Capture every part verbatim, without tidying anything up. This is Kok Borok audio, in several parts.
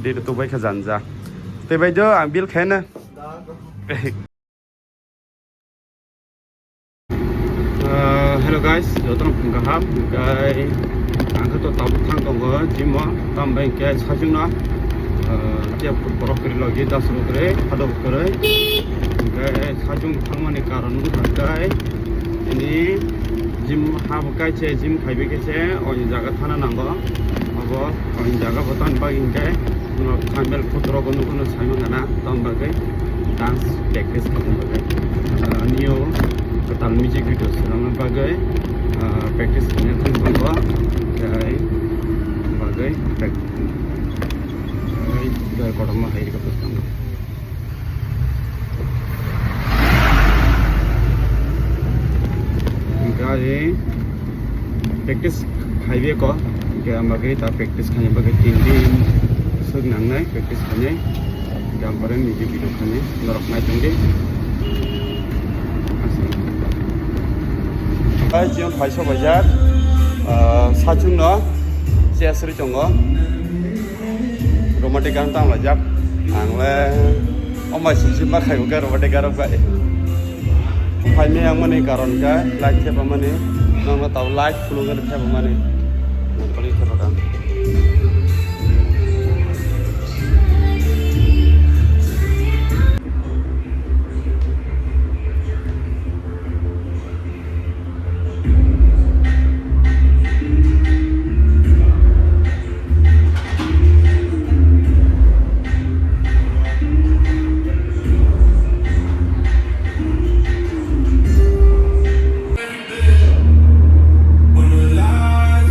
Dito tubai kha janja. Tei bai do ang bill khaina. Uh, hello guys, jotono phung kaham. Guys, ang khe to tabuk thang tongo gym o, tam bai khe sajung no, uh, je borok kwrwi logi das rok kwrwi, phadok kwrwi. Guys, sajung thangmani karon wngkha guys, ini gym ha bo kai se gym khaibai khe se o jaga thana nango. Abo o jaga bo tan bagwi hwnkhe norok thangbel photo rok nukhuno sai mangana, tam bagwi dance practice khaina bagwi, ah, new kwtal music video swnamna bagwi, ah, practice khaina thang tongo. Tei bagwi prac-, tei kotorma hai rwkha bwskango. Hingke ari practice khaibe ko, hingke ang bagwi ta practice khaina bagwi tin din swk nangnai practice khainai, hingke ang pore music video khainai, norok nai tongdi. Hai, chiyong phaisa bajar, ah, sachung no chesri tongo. Romantic gan tang lajak. Ang le o mai sisi ma khai uga romantic gan rok bai. Phai me ang mani karon ka light thep mani. Nang na tau light phulung gan thep mani. Nang pali thep ka.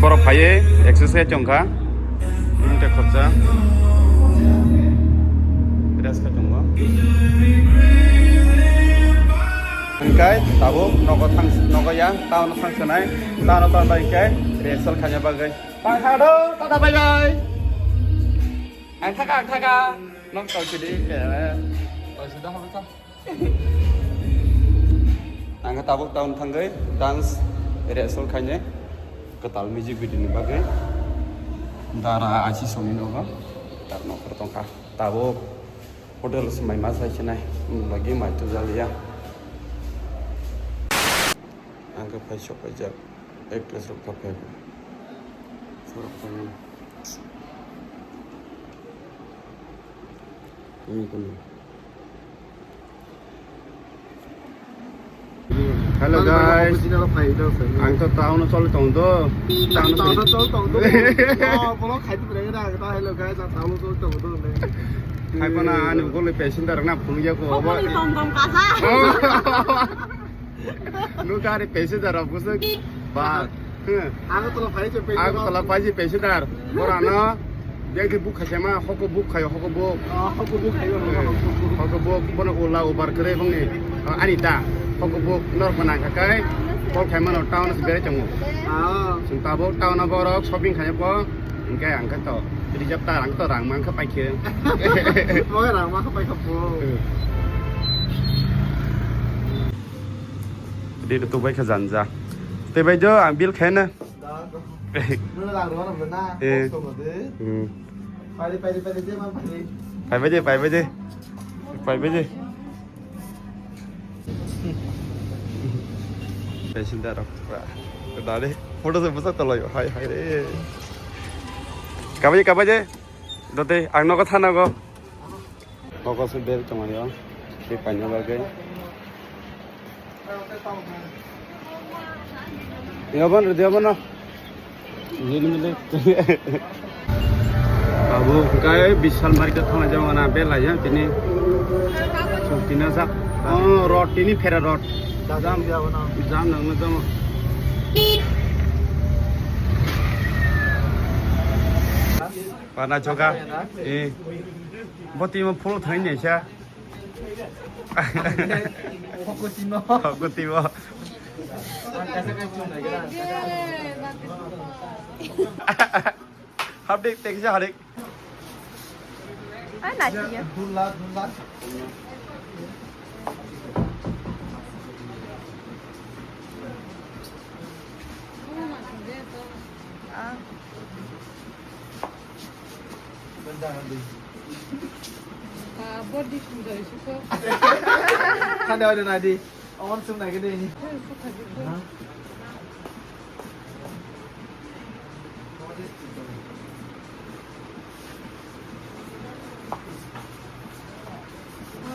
Borok phaiwi exercise chongkha. Nwng tei khorsa. Rest khe tongo. Hingkai tabuk nogo thang, nogo ya, town thang sanai, town ton bai hingkai rehearsal khaina bagwi. Tang kha do, tata bye bye. Ang thaka, ang thaka. Nong tau sidi, kaya, tau sidi, hamo sa. Ang khe tabuk town thangwi dance rehearsal khainai kwtal music video ni bagwi. Dara achi songni nogo tar nokor tongkha. Tabuk hotel se mai ma sai sinai, bagwi mai tujaliya. Ang khe phai sok paijak, actress rok kha phai. Sorok phai. Ini kono. Hello guys. Ang to town o choli tong do. Town o choli tong do. Oh, vlog khai tu bere na ta. Hello guys, ang town o choli tong do. Hai pana ani bukol le passenger na phone ya ko. Bukol le tong tong kasa. Oh. Nuk ari passenger rok bwswk ba. Agartala phai se passenger. Agartala phai se passenger. Borano bag buk khaisama, hoko buk khayo, hoko buk. Ah, hoko buk khayo, hoko buk. Hoko buk, bono Ola Uber kwrwi bongni. Ah, ani ta. Hoko buk norok manang khakai. Call khaimano town se berai tongo. Ah. Sung tabuk town o borok shopping khaina po. Hingke ang khe to reserve ta, ang to rang mang khe paikhe. Mo rang mang khe paikhe po. Dito tubai kha janja. Tei bai do ang bill khaina. Da, da. Nuna lang rwa na. Eh. Kos to de. Hmm. Pari, pari, pari, je ma pari. Pai bai je, pai bai je. Pai bai je. Passenger rok pura. Dale, photo se bwsak tolai. Hai, hai re. Kabai, kabai je. Dote, ang nogo thanago. Nogo se bel tongmani o. Tei paina bagwi. Yaban, yaban no. Abo kai Vishal market thangna jama na belai ya tini. Chukti na jak. Oh, road tini phera road. Jam, jam nang na jama. Pana choka. Eh. Boti mo phulo thai ni sa. Hokotimo. Hokotimo. Hapdik, tekisa hadik. Ay, nasiya. Ah. Body sumjari suko. Khande oi nadi. Awan sum nai gede ini. Suka di.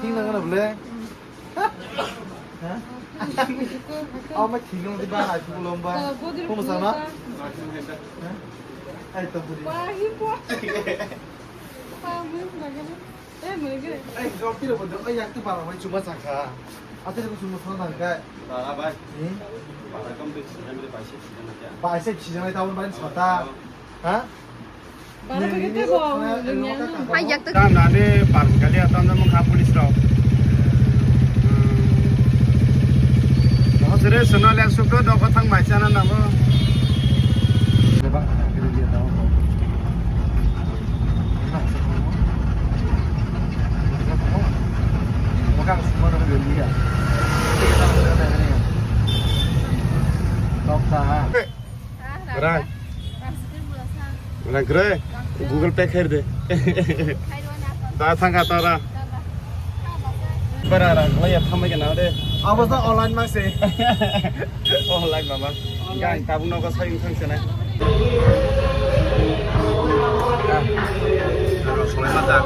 Thing nang na bole. Ha? Ama thing nang di ba hai pulom ba. Ko mo sana? Ha? Ai to budi. Ba hi po. Ba mo na gele. Eh, mo gele. Ai jok ti ro bodo. Ai yak ti ba mai chuma chakha. Ate ko chuma sana kai. Ba ba. Ni? Ba kam de sina mere ba se sina na kya? Ba se sina na ta un ba sata. Ha? Hai yak tak. Tam nani parang kali atau namun kha police rok. Sere seno lian sukro doko thang mai chana nabo. Rai. Rai gre. Google Pay khair de. Da thangka tara. Bara ra, wala ya thamai kana de. Abo sa online ma se. Online mama. Gang tabuk nogo sai thang sana. Aro solai mata.